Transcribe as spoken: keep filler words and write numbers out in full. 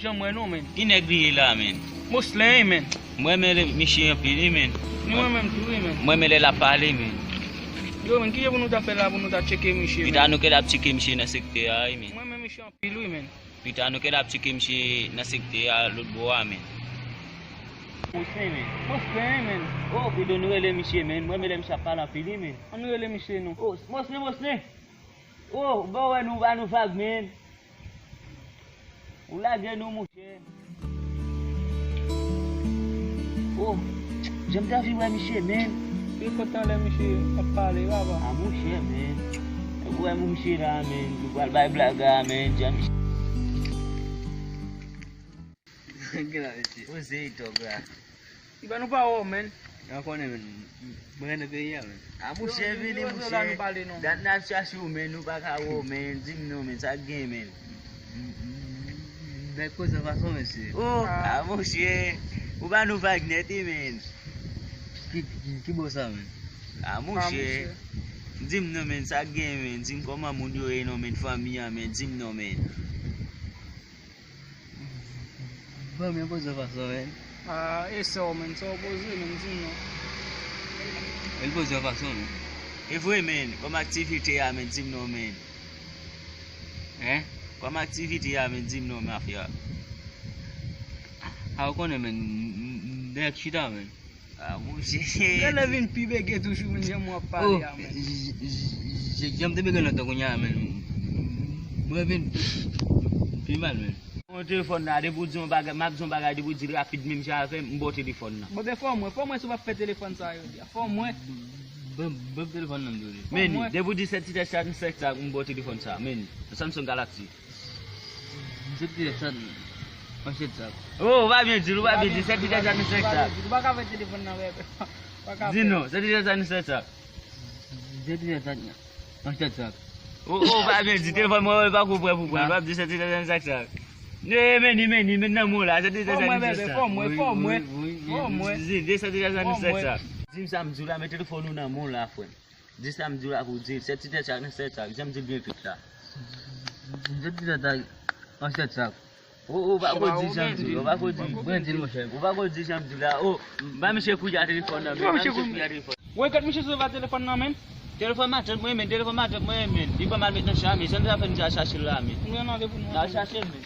Janm wè non, men. Ki nèg li ye la, men? Moslen, men. Mwen renmen misye anpil, wi, men. Ni mwen menm tou, wi, men. Mwen renmen lè l ap pale, men. Yo, men, kijan pou nou ta fè la pou nou ta tcheke misye, men? Pita nou kèt ap tcheke misye nan sektè a, wi, men. Mwen renmen misye anpil, wi, men. Pita nou kèt ap tcheke misye nan sektè a, lòt bò a, men. Moslen, men. Moslen, men. Oh, pito nou rele misye, men. Mwen renmen lè misye ap pale anpil, wi, men. Ann nou rele misye, non. Oh, Moslen, Moslen. Oh, bon, wè nou ba nou vag, men. Ou lage nou, monchè. Oh, jan m t anvi wè misye, men. Li kontan lè misye ap pale, papa. Ah, monchè, men. Ou wè misye la, men. Ou pral bay blag la, men. Jan misye. Gen la, mesye. Poze tòg la. Li ba nou pa wè w, men. An konnen, men. Mwen nan peyi a, men. A, monchè, vini, monchè. Dat n ap chache w, men, nou pa ka wè w, men. Di m non, men, sa k gen, men. Nèg poze fason, mesye. Oh, a, monchè. Ou ba nou vag nèt, wi, men. Ki, ki, ki bò sa, men? A, monchè. Di m non, men, sa k gen, men. Di m kòman moun yo ye, non, men, fanmi an, men. Di m non, men. Fanmi an poze fason, men. Ah, e sa w, men, sa w poze, men, di m non. E l poze yon fason, men. E vre, men, kòm aktivite a, men, di m non, men. Hein? Kòm aktivite a, men, di m non, mafya. A, ou konnen, men, nèg chita, men. Ah, monchè. Genlè vin pi bege toujou, men, jan mwen ap pale a, men. Jan m te bege lontan kounye a, men. Mwen vin pi mal, men. Yon telefòn la, depi w di yon bagay, m ap di yon bagay, depi w di l rapid menm jan avè m, m ba w telefòn nan. Bon, ben, fò mwen, fò mwen si w ap fè telefòn sa yo di a. Fò mwen. Ban, ban m telefòn nan m di w li. Fò mwen. Depi w di sèt sèt sèt sèt, m ba w telefòn sa, men. Samsung Galaxy. Sèt sèt sèt, an sèt sak. Oh, ou pa byen di l, ou pa byen di l. Sèt sèt sèt, an sèt sak. Ou pa ka fè telefòn nan, bebe. Ou pa ka fè. Di non, sèt sèt sèt, an sèt sak. Sèt sèt sèt, an sèt sak. Oh, oh, ou pa byen di. Telefòn mwen, ou pa kou prè pou pran. Ou pa di sèt sèt sèt, an sèt sak. Ni, men, ni, men, ni, men nan mwen la. Sèt sèt sèt, an sèt sak. Fò mwen, bebe, fò mwen, fò mwen. Fò mwen. Di, di sèt sèt sèt, an sèt sak. Di m sa m di w la, men telefòn ou nan men w la, frè m. Di sa m di w la pou w di l. Sèt ti tèt chak nan sèt sak. Jan m di l byen vit la. Sèt ti tèt chak nan sèt sak. Ou, ou pa ko di jan m di l. Ou pa ko di. Mwen di l, monchè. Ou pa ko di jan m di l la. Oh, ba misye kouya telefòn nan, men. Ba misye kouya telefòn. Woy, gad misye sove telefòn nan, men. Telefòn matant mwen, men. Telefòn matant mwen, men. Li pa mal met nan cha, men. Jan nou ta fè nou ta chache l la, men. Nou nan randevou nou. N a chache l, men.